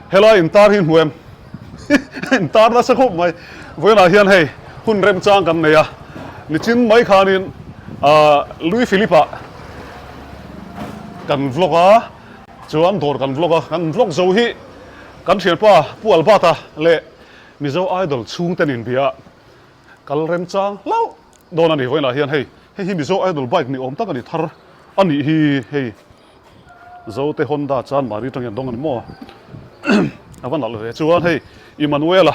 Helai intar hi hmu em? Intar nasa khawp mai. Vawiinah hian hei hun remchang kan nei a, nichin mai khanin Louis Philippe-ah kan vlog a, chuan dawr kan vlog a, kan vlog zo hi kan thianpa Pu Albert-a leh Mizo Idol chhungten inbia kal remchang hlauh dawn a ni. Vawiinah hian hei hei hi Mizo Idol bike ni awm tak a ni thar a nih hi hei. Zote Honda chuan Mari tangin dawng a ni maw? A va nalh ve chuan hei Emmanuel-a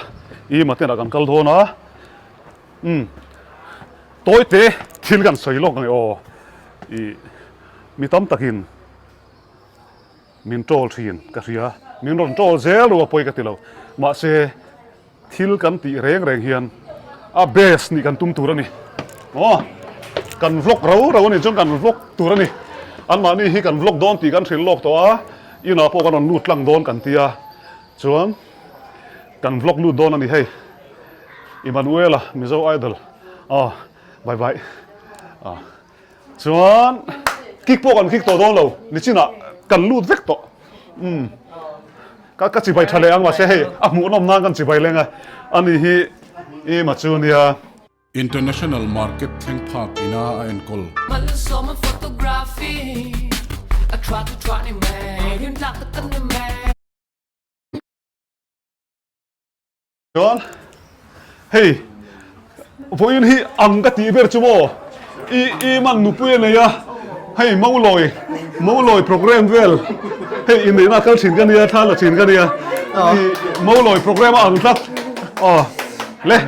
i matenah kan kal dawn a, umm tawite thil kan sawi lawk ang e aw, ih mi tam takin min troll thin ka hria, min rawn troll zel ru a pawi ka ti lo, mahse Thil kan tih reng reng hian a best nih kan tum tur a ni. Aw, kan vlog rau rau a nih chuan kan vlog tur a ni. Anmahni hi kan vlog dawn tih kan hrilh lawk tawh a, inah pawh kan rawn lut tlang dawn kan ti a, chuan kan vlog lut dawn a ni hei. Emmanuela Mizo Idol aw bye bye aw. Chuan kick pawh kan kick tawh dawn lo, nichinah kan lut vek tawh. Umm ka ka chibai tha leh ang mahse hei a hmuhnawm nan kan chibai leng a, ani hi i ma chu nia. International market thleng phak ina a enkawl. Malsawma photography a tha chu tha ni mai, rintlak tak kan ni mai. Chuan hei vawiin hi ang ka tih ber chu maw i i man nupui a nei a hei Maulawi Maulawi program vel hei inneihna kal thin ka nia thla la thin ka nia i Maulawi program a ang tlat aw le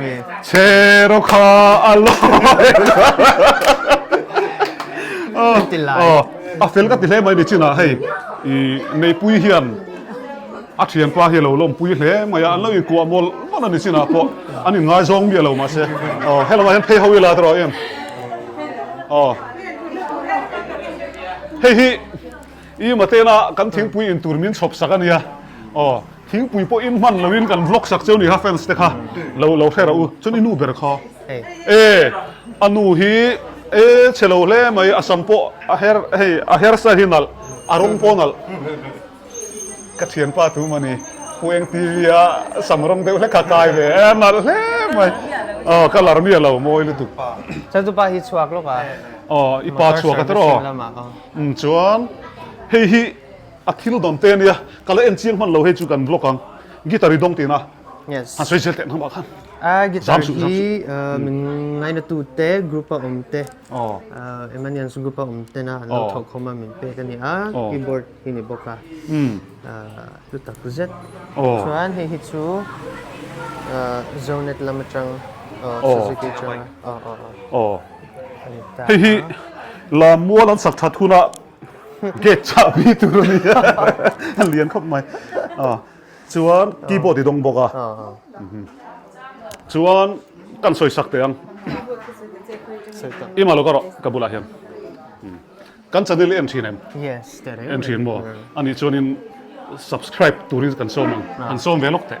chhe rawh kha a lawi aw a fel ka ti hle mai ni chinah hei i neipui hian A thianpa hi a lo lawmpui hle mai a, an lo inkuah mawlh mawlh a ni chinah pawh an inngaizawng miah lo mahse aw helamah hian phei ho ila tawh em aw hei hi i matena kan thingpui in tur min chhawp sak a nia aw thingpui pawh in hman loin kan vlog sak cheu ni kha fans te kha lo lo hre rawh u chuan i nu ber kha e a nu hi e chhe lo hle mai a sam pawh a her hei a hair style hi nalh a rawng pawh nalh Ka thianpa tu mah ni Pu Eng TV a sam rawng deuh hlek kha kai ve e, nalh hle mai. Aw ka lar miah lo mawi lutuk. Chuan tu pa hi chhuak lawk a. Aw i pa chhuak a tawh aw. Um chuan hei hi a thil dawn te ania ka la en chiang hman lo hei chu kan vlog ang guitar i dawng tihna. Yes. Han sawi zel teh hnamah khan. A guitar hi min ngainatu te group a awm te. Emanians group a awm tena an lo thawk khawm a min pek a ni a keyboard hi ni bawk a hlu tak zet chuan hei hi chu Zonet lam atang Suzuki atanga hei hi Lammual an sak that hunah gate chahbi tur a ni a lian khawp mai Chuan keyboard i dawng bawk a. Chuan kan sawi sak teh ang. I mah lo ka rawh ka bulah hian. Kan channel i en thin em? Yes, teh reng. En thin maw? Anih chuanin subscribe turin kan sawm ang. Kan sawm ve lawk teh.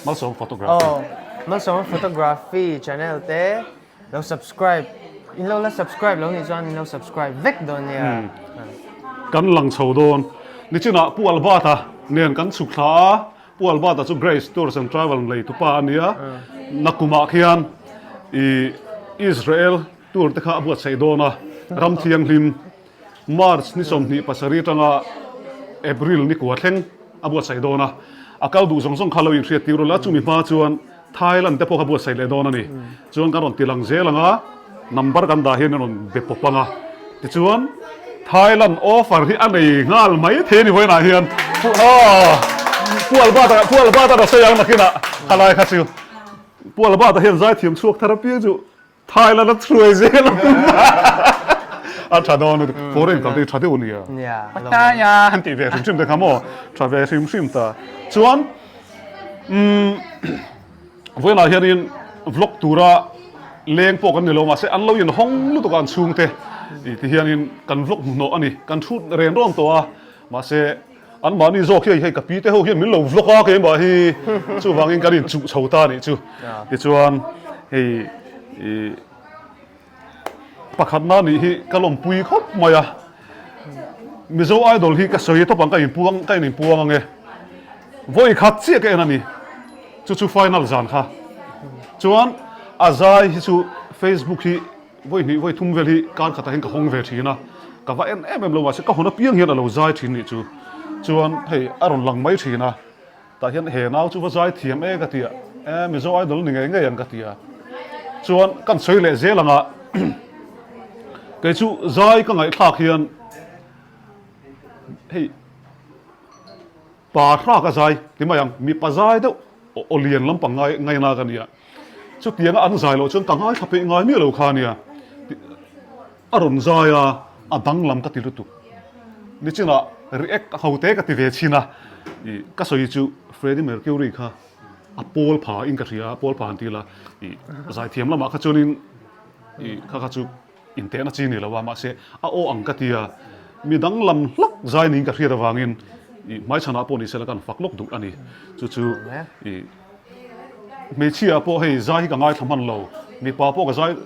Malsawm photography. Oh, Malsawm photography channel te Lo subscribe in lo la subscribe lo nih chuan in lo subscribe vek dawn nia. Kan lang chho dawn. Nichinah Pu Albert-a nen kan chhuk thla a, Pu Albert-a chu Grace Tours and Travel leitupa a nia. Nakumah khian i Israel tour te kha a buatsaih dawn a, ram thianghlim March ni 27 atanga April ni kua thleng a buatsaih dawn a, a kal duh zawng zawng kha lo inhriat tir ula, chumi hma chuan Thailand te pawh kha buatsaih leh dawn a ni. Chuan kan rawn ti lang zel ang a, number kan dah hian an rawn be pawp ang a. Tichuan Thailand offer hi a nei nghal mai thei a ni vawiinah hian. Pu Albert-a Pu Albert-a ka sawi ang nakinah khalai kha chu. Pu Albert-a hian zaithiam chhuak thar apiang chu Thailand a hruai zel a tum a tha dawn lutuk foreign kal te hi tha deuh ania Pattaya han tih ve hrim hrim te kha maw tha ve hrim hrim ta chuan umm vawiinah hianin vlog tura leng pawh kan ni lo mahse an lo inhawng lutuk a an chhungte tih ti hianin kan vlog hmuhnawh a ni kan thut ren rawn tawh a mahse An mahni zawk hi hei ka pi te ho hian min lo vlog a keimah hi chuvangin kan inchuh chho ta anih chu. Tichuan hei ih pakhatna nih hi ka lawmpui khawp mai a. Mizo Idol hi ka sawi tawp ang ka inpuang ka in inpuang ang e. Vawi khat chiah ka en a ni. Chu chu final zan kha. Chuan a zai hi chu Facebook hi vawi hnih vawi thum vel hi kar khatah hian ka hawng ve thin a. Ka va en em em lo mahse ka hawn apiang hian a lo zai thin nih chu. Chuan hei a rawn lang mai thin a. Tah hian he nau chu va zai thiam e ka ti a, e Mizo Idol ni ngei ngei ang ka ti a. Chuan kan sawi leh zel ang a, kei chu zai ka ngaihthlak hian hei pa hraka zai ti mai ang, mipa zai deuh aw lian lampang ngai ngaina ka nia. Chutianga an zai loh chuan ka ngaithla peih ngai miah lo kha a nia. A rawn zai a, a danglam ka ti lutuk. Nichinah react ho te ka ti ve chhin a, ih ka sawi chu Freddie Mercury kha a pawl pha in ka hria a, pawl pha an ti la, ih zaithiam lamah kha chuanin ih kha kha chu intehna chi ni lo a, mahse a aw ang ka ti a, mi danglam hlak zai niin ka hriat avangin ih hmaichhanah pawh ni sela kan fak lawk duh a ni. Chu chu ih hmeichhia pawh hei zai hi ka ngaithla hman lo, mipa pawh ka zai.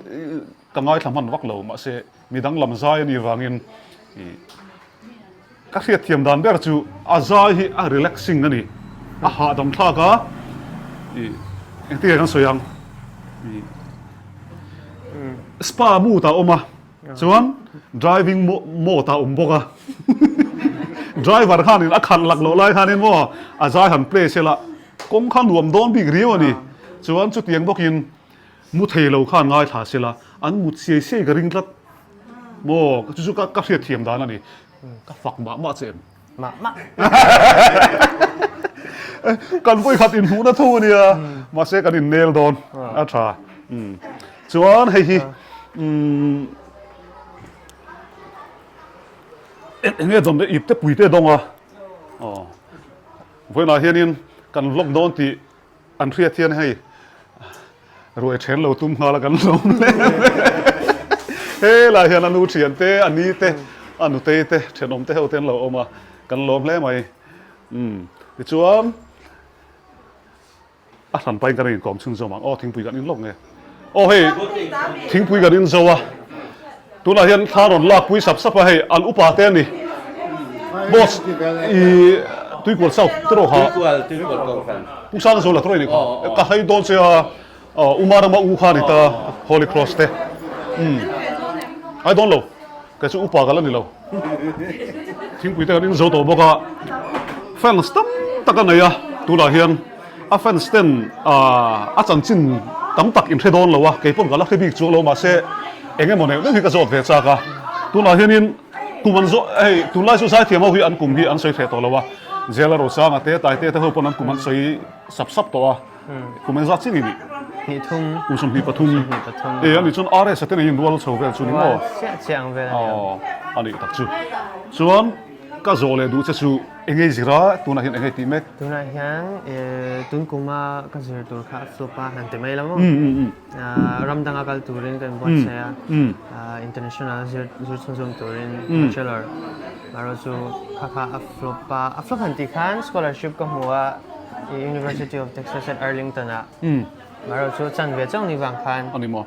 Ka ngaithla hman vak lo, mahse mi danglam zai a nih vangin ih ka hriatthiam dan ber chu a zai hi a relaxing a ni, a hahdam thlak a, ih engtin nge kan sawi ang ih spa mood ah a awm a, chuan driving mode ah a awm bawk a, driver khanin a khalh lak loh lai khanin maw a zai han play sela kawng kha nuam dawn bik riau a ni, chuan chutiang bawkin. Mu thei lo khan ngaithla sela, an mut siai siai ka ring tlat maw? Chu chu ka hriat thiam dan a ni. Ka fak mah mah che em? Mah mah. Kan vawi khat inhmuhna tho a nia, mahse kan innel dawn a tha. Chuan hei hi eng nge dawn ip te pui te dawng a, aw vawiinah hianin kan vlog dawn tih An hriat hian hei ruai then lo tum nghal a kan lawm hle mai. Helai hian a nu thian te, a ni te, a nutei te, thenawm te ho te an lo awm a, kan lawm hle mai. Umm tichuan a hran pahin kan inkawm chhunzawm ang. Aw thingpui kan in lawk nge. Aw hei thingpui kan in zo a, tunah hian thla rawn lak pui sap sap a hei an upa te a ni. Boss i Tuikual South te rawh kha. Tuikual Tuikual Kohhran. Pu Sanga Zola te rawh i nih kha. Ka hlei dawn che a Uma rama u kha a ni ta Holy Cross te. Umm I don't know. Kei chu upa ka la ni lo. Thingpui te kan in zo tawh bawk a, fans tam tak a nei a, tunah hian a fans ten a chanchin tam tak in hre dawn lo a, kei pawn ka la hre bik chuang lo mahse eng emaw neuh neuh hi ka zawt ve chak a, tunah hianin kum an zawh hei tunlai chu zaithiam ho hi an kum hi an sawi hreh tawh lo a, Zela Rosanga te Taite te ho pawn an kum an sawi sap sap tawh a. Kum engzat chi ni nih? Hnih thum. Kum 23. 23. E ani chuan RS a te nei in rual chho vel chu ni maw? Rual chiah chiah ang vel a ni ang. Aw a nih tak chu. Chuan ka zawh leh duh che chu engei zir a tunah hian engei tih mek? Tunah hian tun kuma ka zir tur kha a flop a han ti mai lo maw? Ram danga kal turin ka inbuatsaih a, international zir chhunzawm turin bachelor erawh chu kha kha a flop a, a flop han tih khan scholarship ka hmu a. University of Texas at Arlington ah Maro chu chan ve chauh ni vang khan Ani maw?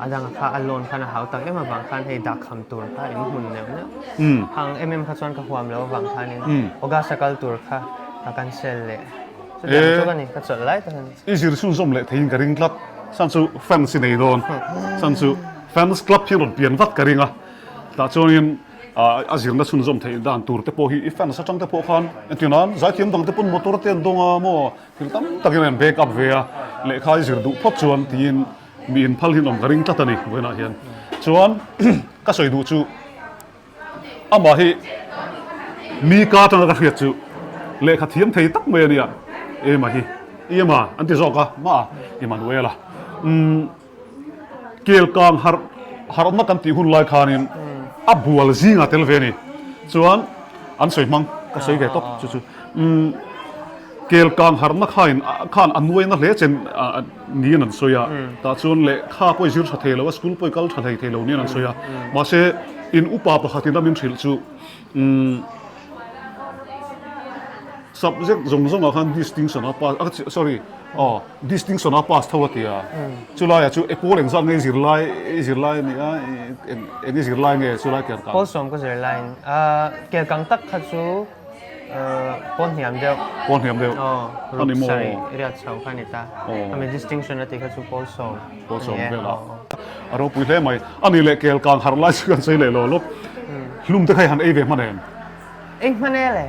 A dang kha a loan khan a hau tak em avang khan hei dah kham tur kha in hmun neuh neuh. Hang em em kha chuan ka huam lo avang khanin August a kal tur kha ka cancel leh. Chutiang chu ka ni, ka chawlh lai tak a ni. I zir chhunzawm leh theiin ka ring tlat. Chan chu fans i nei dawn. Chan chu fans club hian rawn pian vat ka ring a. Tah chuanin A zirna chhunzawm theih dan tur te pawh hi i fans atang te pawh khan entir nan zaithiam dang te pawn motor te an dawng a maw thil tam takin an back up ve a, lehkha i zir duh phawt chuan tiin mi inphal hian awm ka ring tlat a ni vawiinah hian. Chuan ka sawi duh chu amah hi mi ka atanga ka hriat chu lehkha thiam thei tak mai a nia Ema hi Ema an ti zawk a mah Emmanuela umm. Kelkang harh harhna kan tih hun lai khanin a bual zingah tel ve a ni. Chuan an sawi hmang ka sawi ve tawp chu chu. Umm Kelkang harhna khain khan a nuaina hle chen niin an sawi a. Tah chuan lehkha pawh i zir tha thei lo a, school pawh i kal tha hlei thei lo niin an sawi a. Mahse in upa pakhatin a min hrilh chu umm subject zawng zawngah khan distinction a pass sorry aw. Distinction a pass tho a ti a, chulaiah chu e pawl engzat nge i zir lai i zir lai a ni a, eng i zir lai nge chulai kel kang? Pawl sawm ka zir laiin kel kang tak kha chu Pawn hniam deuh. Pawn hniam deuh. Aw, Ani maw? sarih riat chho kha a ni ta. Aw. Ami distinction a tih kha chu pawl sawm. Pawl sawm Ani e, velah. aw. A ropui hle mai. Ani leh kel kang harh lai chu kan sawi leh lo lawk. Hlum te kha i han ei ve hman em? Ei hman e le.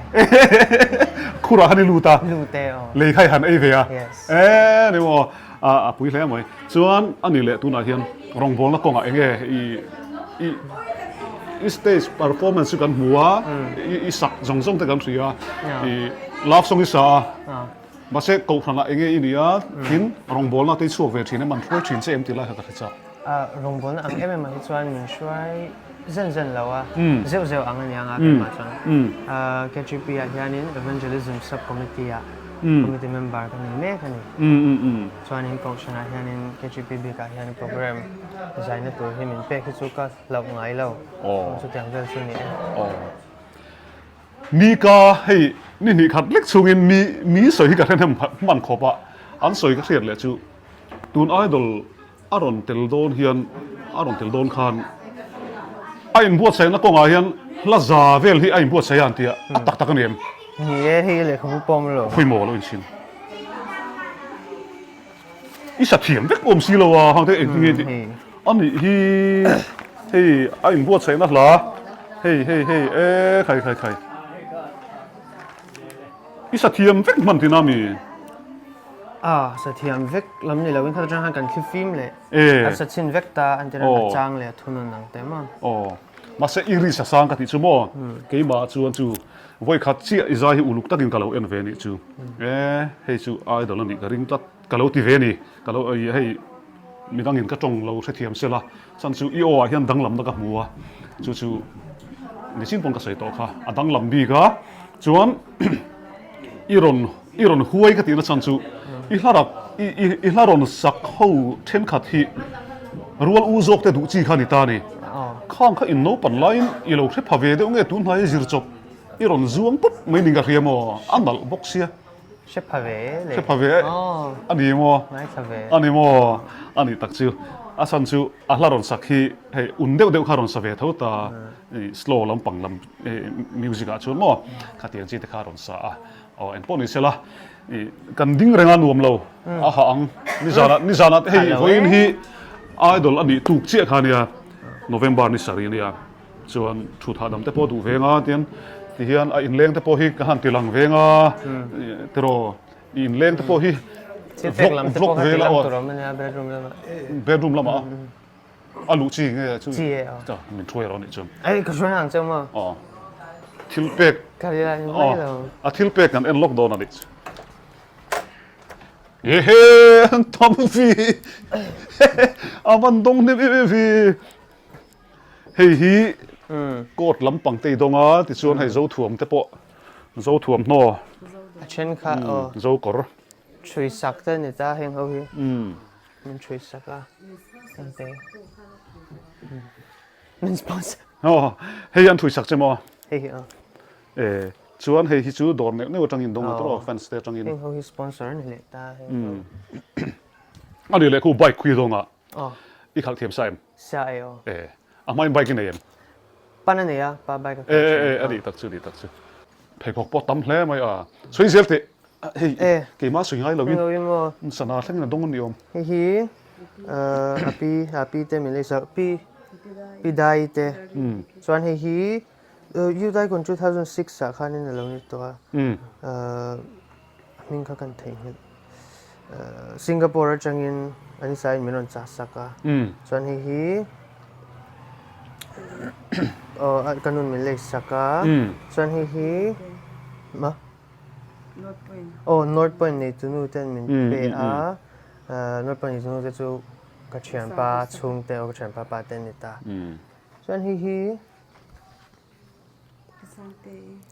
Khurah khan i lut a. Lut e aw. Lei kha i han ei ve a. Yes. E ni maw? A a pui hle mai. Chuan ani leh tunah hian rawngbawlna kawngah eng nge i i i stage performance chu kan hmu a, i i sak zawng zawng te kan hria a, i love song i sa a, mahse kohhranah eng nge i nih a, tin rawngbawlna te i chhuak ve thin em an hruai thin che em tih lai kha ka hre chak. A rawngbawlna ang em em ah hi chuan min hruai zen zen lo a, zeuh zeuh ang a nia nga keimah chuan. KGP ah hianin Evangelism Sub Committee ah committee member ka ni mek a ni. Chuanin kohhranah hianin KGP bikah hian program zaina tur hi min pek hi chu ka hlauh ngai lo. Chutiang vel chu a ni e. Ni ka hei ni hnih khat lek chungin mi mi sawi hi ka hre hnem hman khawp a, an sawi ka hriat leh chu tun idol A rawn tel dawn hian a rawn tel dawn khan a inbuatsaihna kawngah hian hla za vel hi a inbuatsaih a an ti a, a tak tak a ni em? Ni e, hei lehkhabu pawm lo. Khawi maw lo inchhin. I sa thiam vek awm si lo a, hang te engtin nge tih a nih hi hei a inbuatsaihna hla hei hei hei e khai khai khai. I sa thiam vek hman tina mi? A sa thiam vek lam ni loin kha atang khan kan thli fim leh a sa chhin vek ta an ti a chang leh a thunun ang te maw. Aw mahse i ri sa sang ka tih chu maw keimah chuan chu vawi khat chiah i zai hi uluk takin ka lo en ve nih chu e hei chu idol a nih ka ring tlat ka lo ti ve ni ka lo hei midangin ka tawng lo hrethiam sela Chhan chu i aw ah hian danglamna ka hmu a, chu chu nichin pawn ka sawi tawh kha, a danglam bik a, chuan i rawn i rawn huai ka tihna chhan chu i hla rak i i i hla rawn sak ho thenkhat hi rual u zawk te duh chi kha a ni ta a ni. Khang kha in naupan laiin i lo hre pha ve deuh nge tun hnai zir chawp i rawn zuang pup mai ning ka hria maw, a nalh bawk sia. Hre pha ve le. Hre pha ve a ni maw? Ngaithla ve. A ni maw? A ni tak chu. A chhan chu a hla rawn sak hi hei un deuh deuh kha rawn sa ve tho ta slow lampang lam music ah chuan maw khatiang chi te kha rawn sa a. Aw engpawh ni sela kan ding reng a nuam lo a ha ang. Nizanah nizanah te hei vawiin hi idol a nih tuk chiah kha nia November ni sarih nia. Chuan thut hahdam te pawh duh veng a tian tihian a inleng te pawh hi ka han ti lang veng a tiraw i inleng te pawh hi vlog vlog vel a aw bedroom lamah a luh chi nge chu min thuai rawh anih chuan aw thil pek a thil pek kan en lawk dawn anih chu ehe an tam vi a van dawng hnem em em vi. Hei hi coat lampang te i dawng a, tichuan hei Zothuam te pawh Zothuam hnaw, A then kha aw. Zokawr. Chhui sak te ni ta heng ho hi. Min chhui sak a. Engte. Min sponsor. Aw, hei an thui sak che maw? Hei hi aw. E, chuan hei hi chu dawr neuh neuh atangin dawng a tawh fans te atangin. Heng ho hi sponsor a ni leh ta heng ho. A ni leh khu bike khui dawng a. I khalh thiam sa em? Sa e aw. E, a hmain bike i nei em? Pan a nei a, pa bike a khalh thin. E, e, e, a nih tak chu, a nih tak chu. Pheikhawk pawh tam hle mai a. Sawi zel teh. Hei, keimah sawi ngai loin. Loin maw? Sana thlengin a dawng a ni awm. Hei hi, a pi, a pi te min lei sak, pi, pi dai te. Chuan hei hi, Youth Icon 2006 ah khanin a lo ni tawh a. A hming kha kan theihnghilh. Singapore atangin Anisa in min rawn chah sak a. Chuan hei hi aw ka nun min lei sak a. Chuan hei hi ma aw North Point neitu nu ten min pe a. North Point neitu nu te chu ka thianpa chhungte aw ka thianpa pa te an ni ta. Chuan hei hi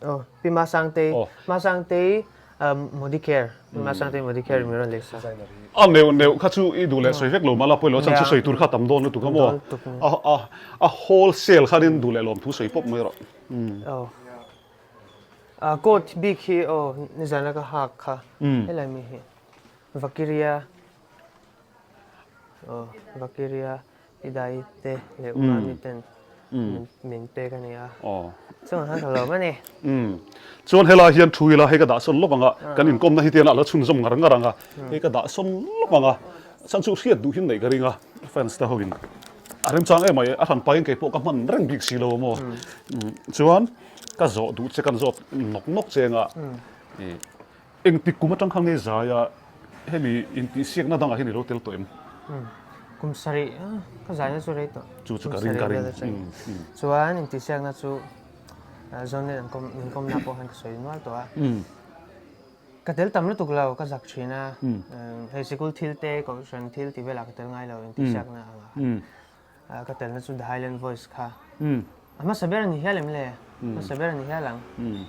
Aw, Pi Masangtei, Masangtei Modicare, Pi Masangtei Modicare min rawn lei sak. A neuh neuh kha chu i duh leh sawi vek lo mah la pawilo a chhan chu sawi tur kha tam dawn lutuk a maw? A a wholesale khanin duh leh lawmthu sawi pawp mai rawh. Aw, a coat bik hi aw nizana ka hak kha helai mi hi Vakiria aw Vakiria I dai te leh u mami ten min pek a ni a. Aw. Chungah khan ka lawm a ni. Umm. Chuan helai hian thu ila hei ka dah sawn lawk ang a, kan inkawmna hi tian a la chhunzawm ngar ngar ang a, hei ka dah sawn lawk ang a, chhan chu hriat duh hi neih ka ring a, fans te hoin a remchang em mai, a hran pahin keipawh ka hman reng bik si lo maw. Chuan ka zawh duh che kan zawt nawk nawk che anga i Engtik kum atang khan nge zaia hemi intihsiakna dangah hian i lo tel tawh em? Kum sarih ka zaina chu rei tawh. Chu chu ka ring ka ring. Chuan intihsiakna chu Zonet an kawm min kawmna pawh khan ka sawi nual tawh a. Ka tel tam lutuk lo ka zak thin a. Hei sikul thil te kohhran thil tih velah ka tel ngai lo intihsiakna angah khan. Ka telna chu The Highland Voice kha. A hmasa ber a ni hial em le? Hmasa ber a ni hial ang.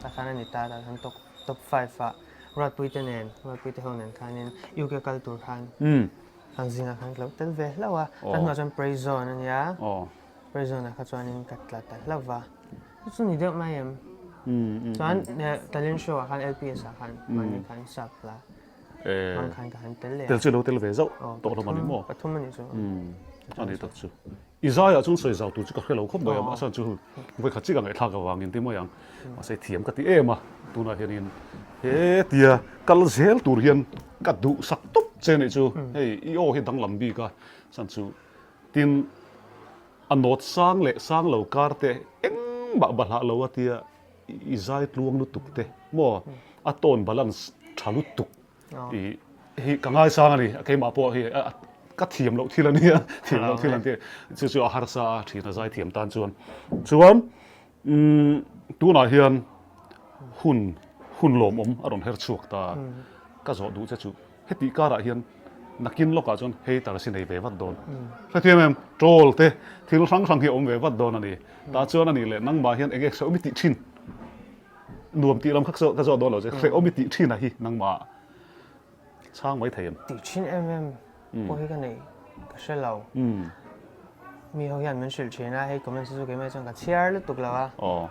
Tah khan a ni ta, tah khan top top five ah Ruatpuite nen, Ruatpuite ho nen khanin UK kal tur khan ang zingah khan ka lo tel ve hlauh a. Kan hnuah chuan Praise Zone a nia. Praise Zone ah kha chuanin ka tla ta hlauh va. Chu chu ni deuh mai em? Chuan talent show ah khan LPS ah khan mahni khan sap la. Hmang khan ka han tel leh a. Tel chu lo tel ve zauh tawh hlawm a ni maw? Pathum a nih chu. A ni tak chu. I zaiah chuan sawi zau tur chu ka hre lo khawp mai a, mahse chu vawikhat chiah ka ngaihthlak avangin ti mai ang. Mahse thiam ka ti em a, tunah hianin hetia kal zel tur hian ka duhsak tawp che nih chu. Hei i aw hi danglam bik a, chhan chu tin a nawt sang leh sang lo kar te engmah bahlah lo a tia I zai tluang lutuk te maw a tone balance tha lutuk i hi ka ngaisang a ni keimah pawh hi ka thiam loh thil a nia thiam loh thil an ti chu chu a harsa a thin a zai thiam tan chuan chuan tunah hian hun hun lawmawm a rawn her chhuak ta ka zawh duh che chu Hetih karah hian nakin lawkah chuan haters hi nei ve vat dawn. Hrethiam em? Troll te thil hrang hrang hi a awm ve vat dawn a ni. Tah chuan a nih leh nangmah hian enge hrehawm i tih thin? Nuam tih lam kha ka zawh dawn lo che. Hrehawm i tih thin a hi nangmah chhang mai thei em? Tih thin em em pawh hi ka nei ka hre lo. Mi ho hian min hrilh thin a, hei comments hi chu keimah chuan ka chhiar lutuk lo a. Aw.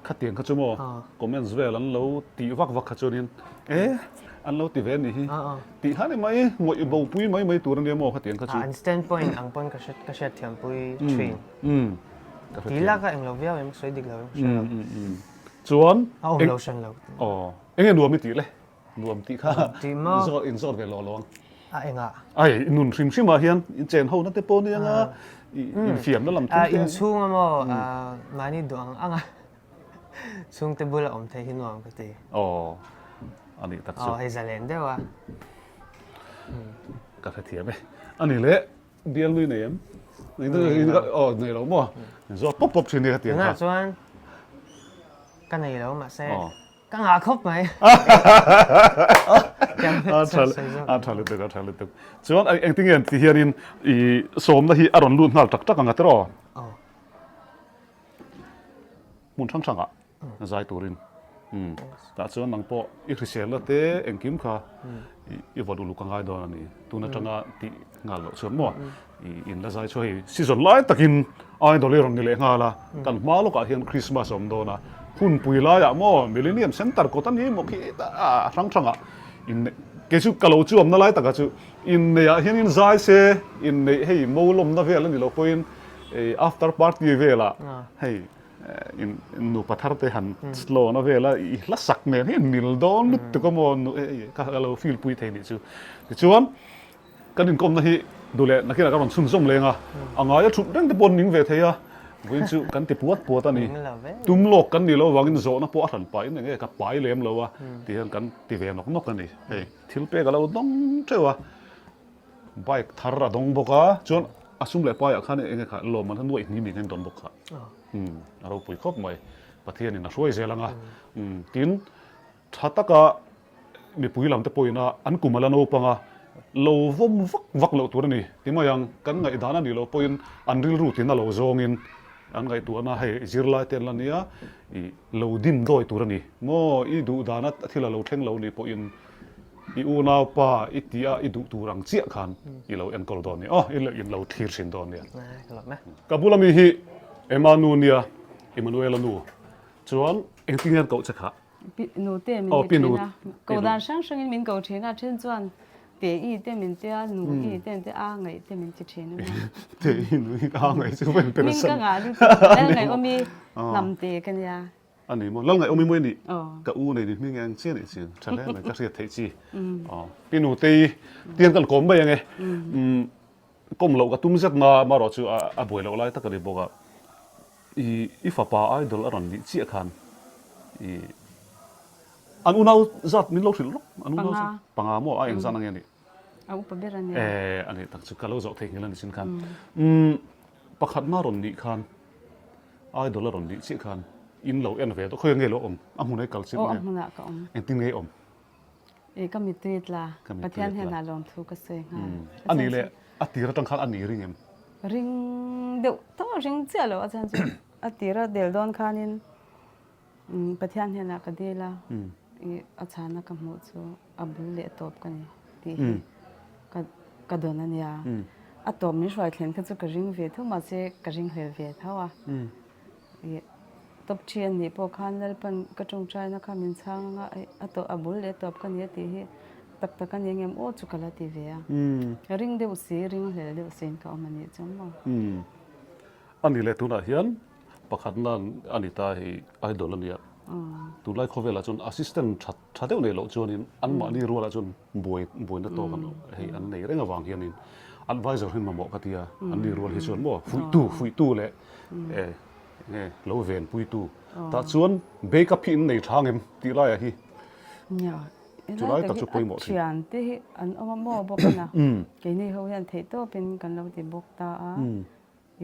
Khatiang kha chu maw comments vel an lo tih vak vak kha chuanin e an lo ti ve a nih hi tih kha ni mai ngawih bo pui mai mai tur a nia maw khatiang kha chu. An stand point ang pawn ka ka hriat thiam pui thin. Ti lak a englo viau em sawi dik lo em ka hre lo. Chuan a awm lo hran lo. Aw enge nuam i tih le? Nuam tih kha zawt in zawt ve lawh lo ang. A engah? Ai nun hrim hrim ah hian in chen ho na te pawh nia nga in fiam na lam thil te. In chhung a maw mahni duh ang ang a chhung te bula awm thei hi nuam ka ti. Aw a nih tak chu. Aw hei zalen deuh a. Ka hrethiam e. A ni leh bial nui nei em? Aw nei lo maw? Zawt pawp pawp thin nia ka ti ang kha. Tunah chuan ka nei lo mahse Ka ngah khawp mai. A tha lutuk, a tha lutuk. Chuan engtin nge ti hianin i sawmna hi a rawn lut nghal tak tak ang a tiraw? Hmun hrang hrangah zai turin. Tah chuan nang pawh i hriselna te engkim kha i vawt uluk a ngai dawn a ni. Tun atanga tih nghal loh chuan maw i in la zai chu hei season lai takin idol hi rawn ni leh nghal a kan hma lawkah hian Christmas a awm dawn a hunpui laiah maw Millennium Centre kawt a ni maw khi a hrang hrangah inneih kei chu ka lo chuamna lai takah chu inneihah hian in zai se inneih hei mo lawmna vel a ni lo pawhin after party velah hei in nupa thar te han slow na vela i hla sak nen hian mil dawn lutuk a maw ka lo feel pui thei nih chu tichuan Kan inkawmna hi duh leh nakinah ka rawn chhunzawm leng a, a ngaia thut reng te pawh an ning ve thei a, vawiin chu kan ti puat puat a ni. Tum lawk kan nih loh avangin zawhna pawh a hran pahin eng nge ka pai lem lo a ti hian kan ti ve nawk nawk a ni. Hei thil pek a lo dawng teuh a, bike thar a dawng bawk a, chuan a sum leh paiah khan eng nge kha lawmman kha nuaih hnim in a indawn bawk kha. A ropui khawp mai, Pathianin a hruai zel ang a, tin Tha taka mipui lam te pawhin a an kum a la naupang a, lo vawm vak vak loh tur a ni ti mai ang. Kan ngaihdan a nih loh pawhin an rilru tina lo zawngin an ngaihtuahna hei zirlai te an la nia i lo dim dawi tur a ni. Maw i duh dana thil a lo thleng lo nih pawhin i unaupa i tia i duh tur ang chiah khan i lo enkawl dawn nia aw i lo thlir thin dawn nia. Ka bula mi hi Emma nu nia Emmanuela nu chuan engtin nge an koh che kha? Pi nute min ti thin a, ko dan hrang hrangin min ko thin a, then chuan Te i te min tia, nu i te min tia, a ngaih te min ti thin a nia. Te i nu i a ngaih chu ka inper san. Hming ka ngah lutuk, lal ngaih awm i hnam te ka nia. A ni maw, lal ngaih awm i mawi nih ka u nei ni hming eng chiah nih chian tha hle mai ka hriat theih chi. Pi nu te i tiang kan kawm mai ange. Kawm loh ka tum zet na marawh chu a buai loh lai tak a ni bawk a. I i fapa idol a rawn nih chiah khan i An unau zat min lo hrilh rawk. An unau zat panga maw a eng zan ange a nih? A upa ber a nia. Eh a nih tak chu ka lo zawh thei nghil a ni sin khan. Umm pakhat na rawn nih khan idol a rawn nih chiah khan in lo en ve tawh khawi nge lo awm a hmun ai kal chin nge? Aw a hmunah ka awm. Engtin nge i awm? Eh ka mittui tla Pathian hian a lawmthu ka sawi nghal. A nih leh a tir atang khan a ni ring em? Ring deuh tawh ring chiah lo a chuan chu a tira del dawn khanin Pathian hnenah ka dil a, i a chhana ka hmuh chu a bul leh a tawp ka ni tih hi ka ka dawn a nia. A tawp min hruai thlen kha chu ka ring ve tho mahse ka ring hlel ve tho a. I tawp thi a nih pawh khan Lalpan ka tawngtaina kha min chhang anga a tawp a bul leh a tawp ka ni a tih hi tak tak a ni ang em aw chu ka la ti ve a. Ring deuh si ring hlel deuh siin ka awm a nih chu maw. A ni leh tunah hian Pakhatna a ni ta hei idol a nia. Tunlai khawvelah chuan assistant tha tha deuh nei loh chuanin anmahni rualah chuan buai buaina tawk an hei an nei reng avang hianin advisor hi mamawh ka tia anni rual hi chuan maw fuihtu fuihtu leh eh enge lo venpuitu tah chuan backup hi in nei tha ngem tih laiah hi chulai tak chu pawimawh thin. Thian te hi an awm a maw bawk a na keini ho hian theihtawpin kan lo ti bawk ta a.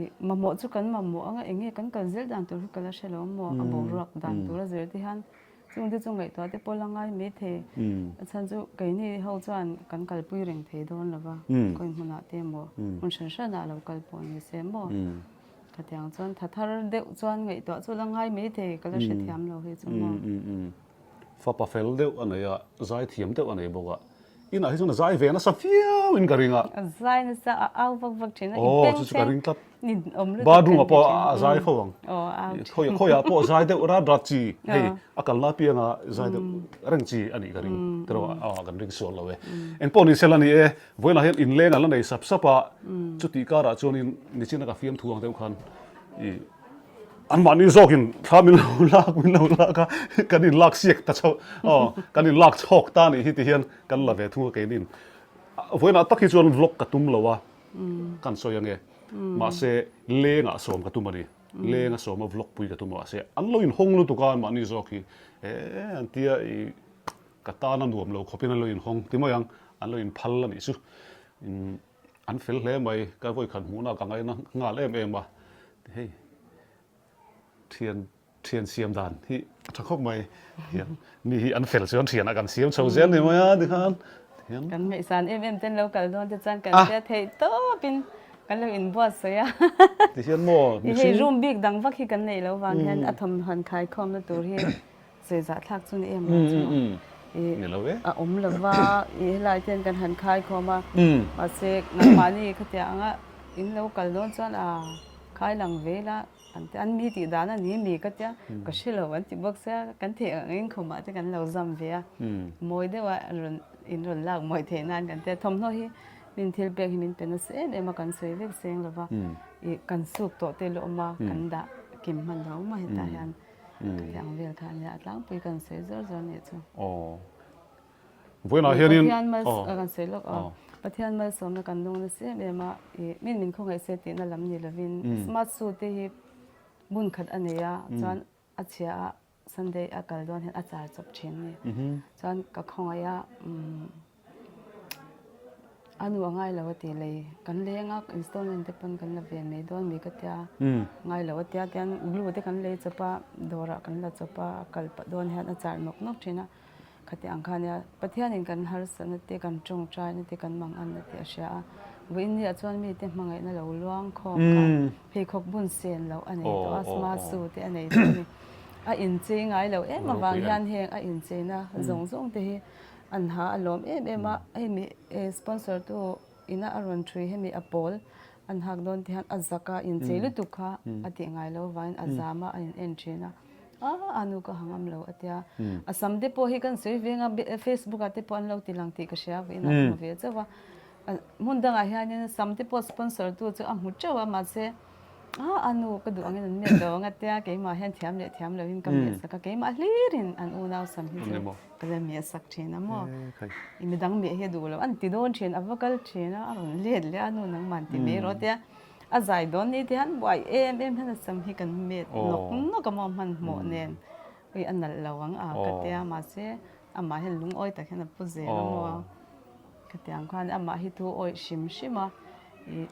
Ih, mamawh chu kan mamawh anga eng nge kan kal zel dan tur hi ka la hre lo maw? A boruak dan tur a zir te hian chung te chu ngaihtuah te pawh la ngai mai thei. A chhan chu keini ho chuan kan kalpui reng thei dawn lo va, khawi hmunah te emaw hmun hran hranah lo kal pawh ni se maw? Khatiang chuan tha thar deuh chuan ngaihtuah chu la ngai mai thei ka la hrethiam lo hi chu maw? Fapa fel deuh a nei a, zai thiam deuh a nei bawk a. Inah hi chuan a zai ve nasa viau in ka ring a. A zai nasa, a au vak vak thin a, i peng thleng nin awm lutuk Bathroom ah pawh a zai fo ang. Aw, a au thin. Khawi khawiah pawh zai deuh rat rat chi, hei a kal lai pianga zai deuh reng chi a nih ka ring. Tiraw a kan ring sual lo e. Engpawh ni sela ni e, vawiinah hian inleng a la nei sap sap a, chutih karah chuanin nichina ka fiamthu ang deuh khan i Anmahni zawkin thla min lo lak min lo lak a, kan in lak siak ta chauh aw, kan in lak chhawk ta nih hi ti hian kan la ve thung a keinin. Vawiinah tak hi chuan vlog ka tum lo a, kan sawi ange. Mahse lengah sawm ka tum a ni, lenga sawma vlog pui ka tum a, mahse an lo inhawng lutuk a anmahni zawk hi eh an tia i ka tan a nuam lo khawpin an lo inhawng ti mai ang, an lo inphal a nih chu. An fel hle mai, ka vawikhat hmuhna ka ngaina nghal em em a, hei thian thian siam dan hi a tha khawp mai, hian mi hi an fel chuan thianah kan siam chho zel ni mai a tikhan hian. Kan ngaihsan em em ten lo kal dawn te chuan kan hria theih tawpin kan lo inbuatsawi a. Tihian maw mihring. Hei room bik dang vak hi kan neih loh vang hian a thawmhnaw khaikhawmna tur hi Sawi zah thlak chu ni em lo chu i a awm lo va, i helai te hian kan han khai khawm a, mahse nangmahni khatiang anga in lo kal dawn chuan a khai lang ve ila an ti an mi tih dan a ni mi ka tia ka hre lo an ti bawk sia kan theih ang in khumah te kan lo zam ve a, mawi deuh a rawn in rawn lak mawi theih nan kan tia thawmhnaw hi min thil pek hi min pe nasa em em a kan sawi vek seng lo va i kan suk tawh te la awm a kan dah kim hman lo awm a hetah hian. Khati ang vel kha ania a tlangpui kan sawi zawr zawr nih chu. Aw. Vawiinah hianin Pathian mal kan sawi lawk aw. Pathian malsawmna kan dawng nasa em em a, i min min khawngaih se tihna lam ni lovin smart suit te hi bun khat a nei a, chuan a chhia a Sunday a kal dawn hian a char chawp thin a ni. Chuan ka khawngaih a umm A nu a ngai lo a ti lei kan leng a installment te pawn kan la ve mai dawn mi ka tia ngai lo a tia tian glue te kan lei chawp a dawrah kan la chawp a a kal pah dawn hian a char nawk nawk thin a khati ang kha nia Pathianin kan harsatna te kan tawngtaina te kan manganna te a hria a vawiin ni ah chuan mite hmangaihna lo luang khawm kha pheikhawk bun sen loh a nei tawh a smart shoe te a nei tawh a ni a inchei ngai lo em avang hian heng a incheina zawng zawng te hi An ha a lawm em em a, hemi sponsor tu ina a rawn thui hemi a pawl an hak dawn te hian a zak a, inchei lutuk kha a tih ngai lo vangin a zam a, a in en thin a. A a nu ka ha ngam lo a tia. A sam te pawh hi kan sawi veng a, Facebook ah te pawh an lo ti lang tih ka hria vawiin ah ka hmu ve chauh a. Hmun dangah hianin sam te pawh sponsor tu chu a hmu teuh a mahse a a nu ka duh angin an met lo ang a tia keimah hian thiam leh thiam loin ka meh sak a keimah hlirin an unau sam hi chu ka la meh sak thin a maw. Midang meh hi a duh lo an ti dawn thin a va kal thin a a rawn let leh a nu nangmah an ti mai rawh a tia. A zai dawn ni te hian buai em em hian a sam hi kan met nawk nawk a maw hmanhmawh nen ui a nalh lo ang a ka tia mahse amah hian lungawi tak hian a pu zel a maw ka ti ang khan amah hi thu awih hrim hrim a ih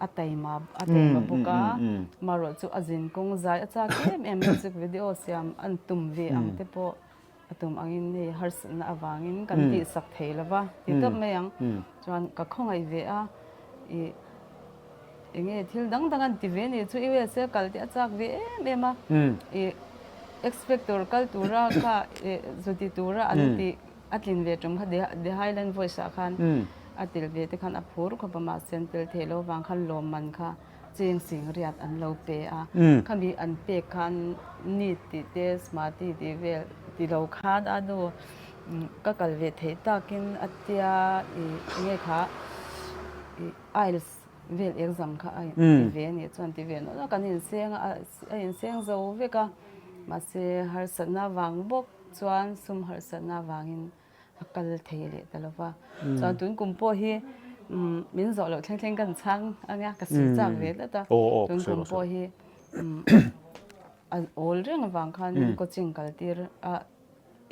a taima a taima bawk a marawh chu a zin kawng zai a chak em em music video siam an tum ve ang te pawh. A tum angin hei harsatna avangin kan tihsak thei lo va ti tawp mai ang. Chuan ka khawngaih ve a, ih eng nge thil dang dang an ti ve ni chu USA kal te a chak ve em em a, ih X Factor kal tura kha ih zu ti tura an tih a tlin ve tum kha The Highland Voice ah khan a tel ve te khan a phur khawp a mahse an tel theih loh avang khan lawmman kha Cheng sing riat an lo pe a, khami an pek khan neet tih te smarty tih vel ti lo khan a nu ka kal ve theih takin a tia ih enge kha ih IELTS vel exam kha a ti ve a nih chuan ti ve nawlh a kan inseng a a inseng zo vek a mahse harsatna vang bawk chuan sum harsatna vangin a kal thei leh ta lo va. Chuan tun kum pawh hi min zawh loh thleng thleng kan chhang anga ka sawi chak ve tlat a. Tun kum pawh hi a awl reng avang khan coaching kal tir a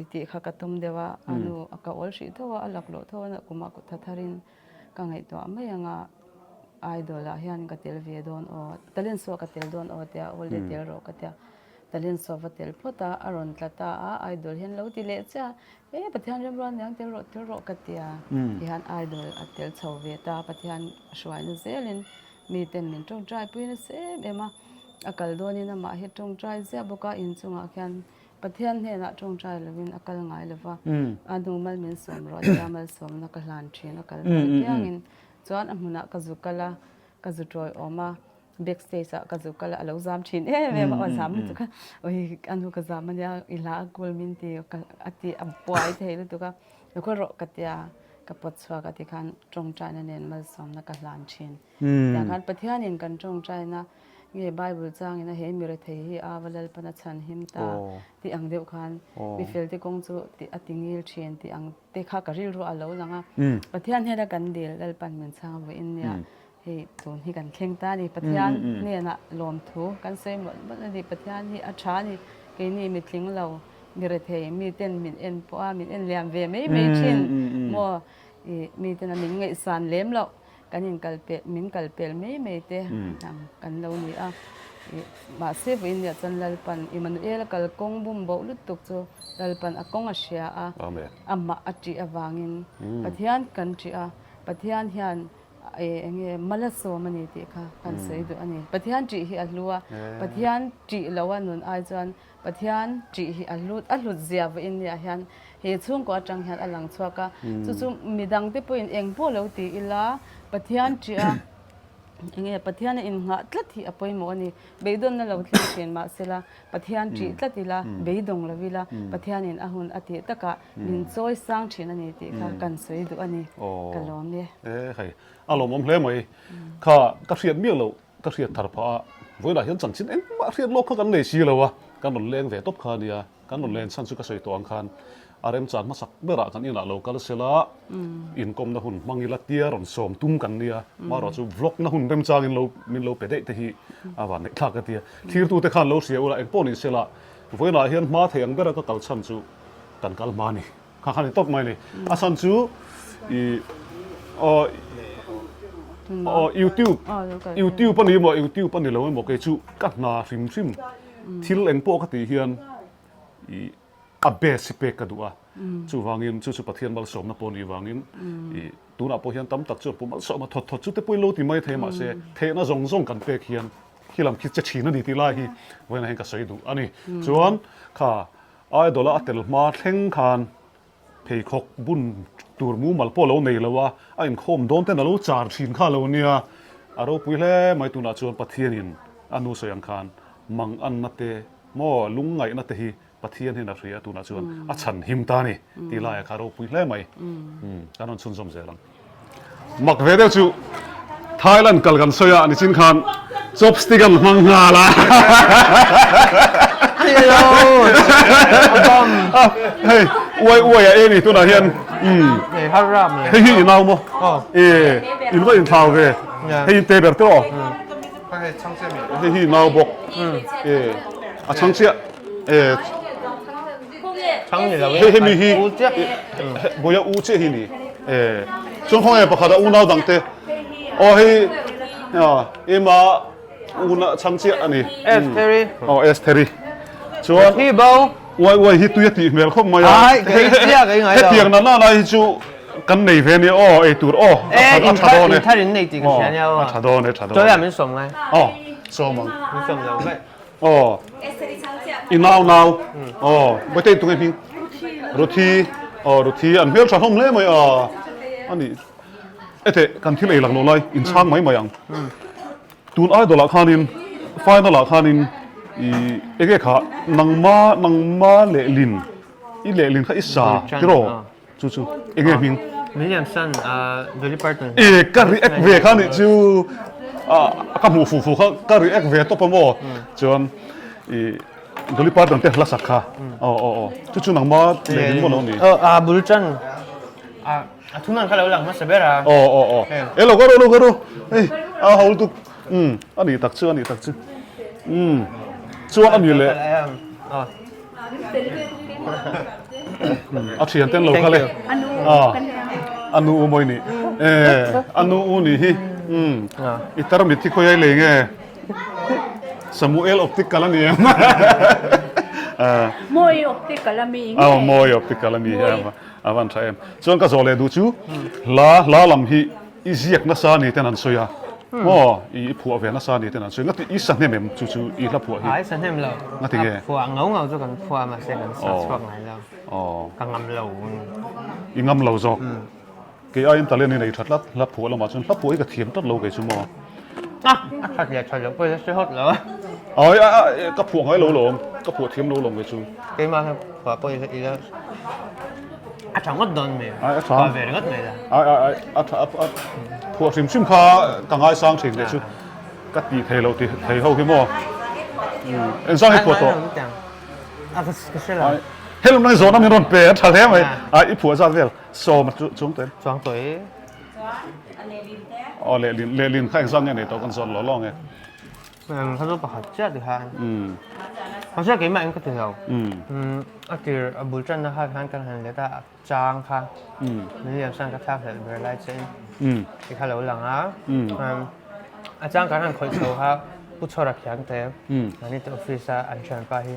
i tih kha ka tum deuh a, a nu ka awl hrih tho a, a laklawh tho a, kumah kut tha tharin ka ngaihtuah mai anga idol ah hian ka tel ve dawn aw, talent suah ka tel dawn aw tia awl leh tel rawh ka tia. Talent saw va tel phawt a, a rawn tla ta a, idol hian lo ti leh chiah a, e Pathian remrual niang tel rawh tel rawh ka ti a, tihian idol a tel chho ve ta, Pathian a hruaina zelin miten min tawngtai pui nasa em em a, a kal dawnin amah hi tawngtai ziah bawk a, inchungah khian Pathian hnenah tawngtai lovin a kal ngai lo va, a hnu mal min sawm rawh tia malsawmna ka hlan thin a kal hmel piangin chuan a hmunah ka zu kal a, ka zu tawiawm a. Back stage ah ka zuk kal a lo zam thin em em a, aw zam lutuk a, ui a nu ka zam ania i hla a kul min ti a ti a buai thei lutuk a, lo kal rawh ka tia ka pawt chhuak a tikhan tawngtaina nen malsawmna ka hlan thin. Tiang khan Pathianin kan tawngtaina nge Bible changin a he mi rethei hi a va Lalpan a chhan him ta tih ang deuh khan mi felte kawng chu a ti ngil thin tih ang te kha ka rilru a lo lang a, Pathian hnena kan dil Lalpan min chhang vawiin nia Hei tun hi kan thleng ta a ni. Pathian hnenah lawmthu kan sawi mawlh mawlh a ni. Pathian hi a tha a ni. Keini mitling lo, mi rethei, miten min en pawh a, min en liam ve mai mai thin maw? Ih miten a min ngaihsan lem loh, kan inkal pel, min kal pel mai mai te ang kan lo ni a. Ih mahse vawiin nia chuan Lalpan Immanuel a kalkawng bum boh lutuk chu Lalpan a kawng a hria a, amah a ṭih avangin Pathian kan ṭih a, Pathian hian eng nge malasawm a ni tih kha kan sawi duh a ni. Pathian ṭih hi a hlu a, Pathian ṭih lo a nun ai chuan Pathian ṭih hi a hlut a hlut zia vawiin niah hian he chhungkaw atang hian a lang chhuak a. Chu chu midang te pawhin eng pawh lo ti ila Pathian ṭih a eng nge Pathian a innghah tlat hi a pawimawh a ni. Beidawnna lo thleng ṭhin mahsela Pathian ṭih tlat ila beidawng lo ila Pathianin a hun a tih takah Min chawi sang thin a ni tih kha kan sawi duh a ni. Ka lawm e. E hei, a lawmawm hle mai. Kha ka hriat miah loh ka hriat thar phah a, vawiinah hian chanchin engmah hriat lawk kha kan nei si lo a, kan rawn leng ve tawp kha a nia. Kan rawn len chhan chu ka sawi tawh ang khan a remchan hmasak berah kan inah lo kal sela, inkawmna hun hmang ila tia rawn sawm tum kan nia. Marawh chu vlog na hun remchangin lo min lo pe daih te hi a van neih thlak ka tia. Thirtute khan lo hria ula engpawh ni sela, vawiinah hian hma thei ang bera ka kal chhan chu kan kal hma a ni. Kha kha ni tawp mai a ni. A chhan chu i aw aw YouTube YouTube a ni maw YouTube a ni lo emaw kei chu ka hna hrim hrim thil eng pawh ka tih hian i a best hi pek ka duh a. Chuvangin chu chu Pathian malsawmna pawh a nih vangin i tunah pawh hian tam tak chuan pu malsawma thawt thawt chu te pawhin lo ti mai thei mahse theihna zawng zawng kan pek hian khi lam khi che thin a ni tih lai hi vawiinah hian ka sawi duh a ni. Chuan kha Idol a a tel hma thleng khan pheikhawk bun tur mumal pawh a lo nei lo a, a inkhawm dawn ten a lo char thin kha a lo nia. A ropui hle mai tunah chuan Pathianin a nu sawi ang khan mang anna te. Maw lungngaihna te hi Pathian hian a hria tunah chuan a chhan him ta a ni tih laiah kha ropui hle mai. Kan rawn chhunzawm zel ang. Mak ve deuh chu Thailand kal kan sawi a nichin khan chopstick an hmang nghal a. Hei uai uai a e ni tunah hian hei hi i nau maw? E in va inthlau ve hei in te ber tawh. Hei hi nau bawk e a chhang chiah e hei hemi hi bawiha u chiah hi ni e chuan khawnge pakhat a unau dang te aw hei ema una chhang chiah a ni aw Estheri chuan uai uai hi tui a tih hmel khawp mai a hetiang nana lai hi chu Kan nei ve nia aw ei tur aw a tha dawn e. Thar in nei tih ka hria nia aw. A tha dawn e tha dawn. Chawi min sawm ngai. Aw sawm ang. Min sawm lo ngai. Aw i nau nau aw Bawihtei tunge hming Ruthi aw Ruthi an hmel tha hlawm hle mai a ani ete kan thil ei lak lo lai in chhang mai mai ang. Tun idol ah khanin final ah khanin i enge kha nangma nangma lehlin i lehlin kha i sa tiraw. Chu chu enge hming? William San Dolly Parton. E ka react ve kha nih chu a ka hmuh fuh fuh kha ka react ve tawp a maw chuan i Dolly Parton te hla sak kha aw aw aw chu chu nangma leh maw lo ni. Aw a bul tan a a thuman kha lo lang hmasa ber a. Aw aw aw e lo ka ru lo ka ru hei a ho lutuk um a nih tak chu a nih tak chu um chuan a ni leh. A thian ten lo kha le. A nu u mawi ni. A nu u ni hi. I tarmit hi khawi ai lei nge? Samuel Optical a ni em? Mawi Optical a mi nge? Aw Mawi Optical a mi a van tha em. Chuan ka zawh leh duh chu hla hla lam hi I ziak nasa ni ten an sawi a maw? I phuah ve nasa ni ten an sawi. Ngati i sa hnem em chu chu i hla phuah hi? Ai sa hnem lo. Ngati nge? A phuah ngau ngau chu kan phuah mahse kan sa chhuak ngai lo. Ka ngam lo. I ngam lo zawk. Kei aiin talent i nei tha tlat hla phuah lamah chuan hla phuah hi ka thiam tlat lo kei chu maw? A that leh that loh pawh hi a hre hawt lo a. Ai a ka phuah ngai lo lawm. Ka phuah thiam lo lawm kei chu. Keimah hian phuah pawh i la A tha ngawt dawn mai. Ai a tha. Phuah ve ringawt mai la. Ai ai ai a tha a phuah hrim hrim kha ka ngaisang thin leh chu ka ti thei lo ti thei ho hi maw. Engzang hi phuah tawh. A ka ka hre lo. He lam nang zawhna min rawn pe a tha hle mai. Ai i phuah zat vel sawm a chuang tawh em? Chuang tawh e. Aw lehlin lehlin kha engzang nge nei tawh kan zawn lo lo ang e. Kha chu pakhat chiah ti khan. Mahse keimah in ka ti lo. A tir a bul tanna kha khan kan han let a, a chang kha min liam san ka thlak hlelh ber lai che in ti kha lo lang a. A chang kan han khawih chho kha Pu Chhawra khiang te mahni te office a an thianpa hi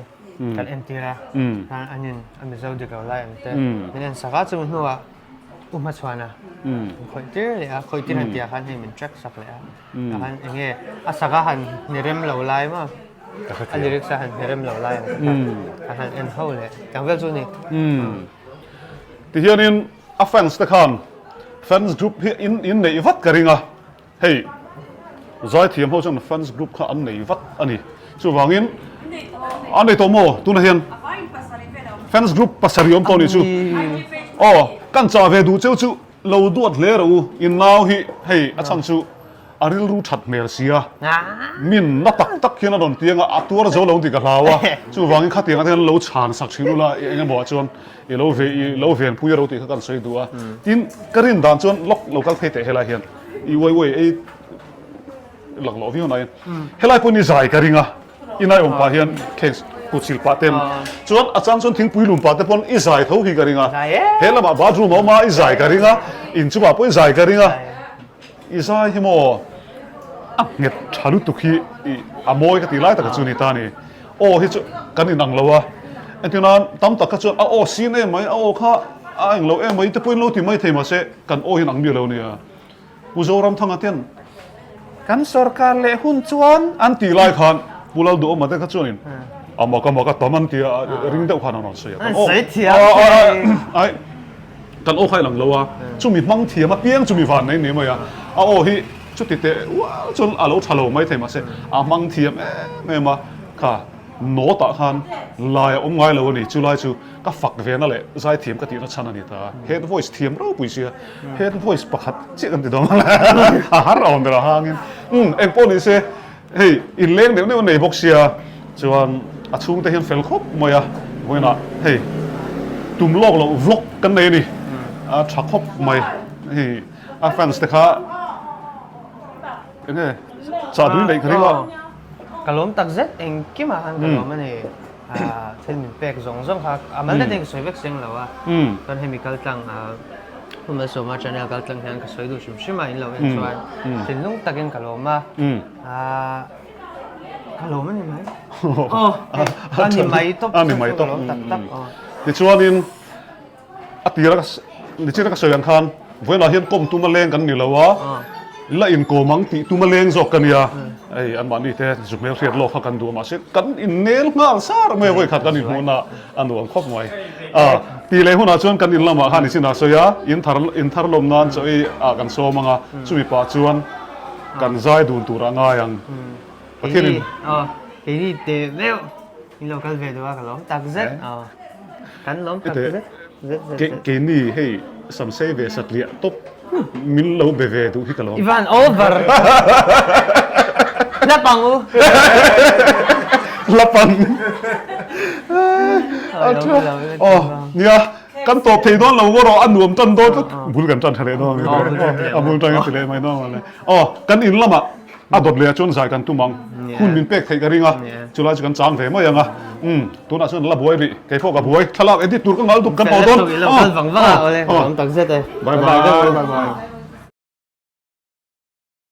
kan entir a, khan an in a Mizo dik lo lai ang te min en sak a, chumi hnuah U Hmachhuana min khawih tir leh a, khawih tir han tih ah khan hei min track sak leh a. Tah khan eng nge a sak a han hne rem lo lai maw? A lyrics a han hne rem lo lai ang te kha kan han en ho leh tiang vel chu a ni. Tihianin a fans te khan fans group hi in in neih vat ka ring a, hei zaithiam ho chuan fans group kha an nei vat a ni. Chuvangin an nei tawh maw tunah hian fans group pasarih awm tawh a nih chu. Aw kan chah ve duh cheu chu. Lo duat hle rawh u, in nau hi hei a chhan chu a rilru that hmel sia, min na tak tak hian a rawn tiang a, a tuar zo lo tih ka hlau a, chuvangin khatiang atan hian lo chhan sak thin ula eng emaw ah chuan i lo ve i lo venpui ro tih kha kan sawi duh a, tin ka rin dan chuan lawk lo kal phei teh helai hian i uai uai ei Laklawh viau nai. Helai pawh ni zai ka ring a, i nai awm pah hian kheng kut sil pah ten chuan a chang chuan thingpui lum pah te pawn i zai tho hi ka ring a. He lamah bathroom a awm a, i zai ka ring a, inchungah pawh i zai ka ring a. I zai hi maw a nghet tha lutuk hi i a mawi ka tih lai taka chu ni ta a ni. Aw hi chu kan inang lo a, entir nan tam tak kha chuan a aw sin em mai, a aw kha a englo em mai te pawhin lo ti mai thei mahse kan aw hi inang miah lo nia. Pu Zoramthanga ten kan sorkar leh hun chuan an tih lai khan Pu Lalduhawma te kha chuanin a mak a mak a tam an ti a, ring deuh khan an rawn sawi a. An sawi thiam thei. Ai kan aw kha i lang lo a, chumi hmang thiam apiang chumi van nei ni mai a, a aw hi chuti teh ual chuan a lo tha lo mai thei mahse a hmang thiam em em a kha. Note ah khan lai a awm ngai lo a ni. Chu lai chu ka fak ve na leh zaithiam ka tihna chhan a ni ta. Head voice thiam ropui sia head voice pakhat chiah kan ti dawn a har a awm ber a hangin umm eng pawh ni se hei inleng deuh deuh a nei bawk sia chuan a chhungte hian fel khawp mai a vawiinah hei tum lawk loh vlog kan nei a ni a tha khawp mai hei a fans te kha enge chahbui neih ka ring a. Ka lawm tak zet engkimah khan ka lawm a ni. Thil min pek zawng zawng kha a mal datin ka sawi vek seng lo a. Chuan hemi kal tlang Pu Malsawma channel kal tlang hian ka sawi duh hrim hrim a in lo en chuan thinlung takin ka lawm a. Ka lawm a ni mai. Aw a ni mai tawp a ni mai tawp. Ka lawm tak tak. Tichuanin A tira ka nichina ka sawi ang khan vawiinah hian kawm tuma leng kan ni lo a, la inkawm ang tih tuma leng zawk ka nia. Hei anmahni te zu hmel hriat lawk kha kan duh a mahse kan innel nghal sar mai a vawikhat kan inhmuhna a nuam khawp mai. A tih leh hunah chuan kan in lamah khan nichina sawi a, in thar in thar lawm nan chaw ei ah kan sawm ang a, chumi pah chuan kan zai dun tur a ngai ang. Pathianin. Keini teh meuh in lo kal ve duh a ka lawm tak zet. Kan lawm tak zet zet zet zet. Keini hei samsei ve satliah tawp min lo be ve duh hi ka lawm. I van over. Lap ang u. Lap ang. Aw nia kan tawp thei dawn lo maw rawh a nuam tan dawn tlat. Bul kan tan tha leh dawn a bul tan kan ti leh mai dawn mawle. Aw kan in lamah A dawt leh ah chuan zai kan tum ang. Hun min pek theih ka ring a, chulai chu kan chang ve mai ang a. Umm, tunah chuan la buai rih, kei pawh ka buai, thlalak edit tur ka ngal dup kan awh dawn. Bye bye. Bye bye.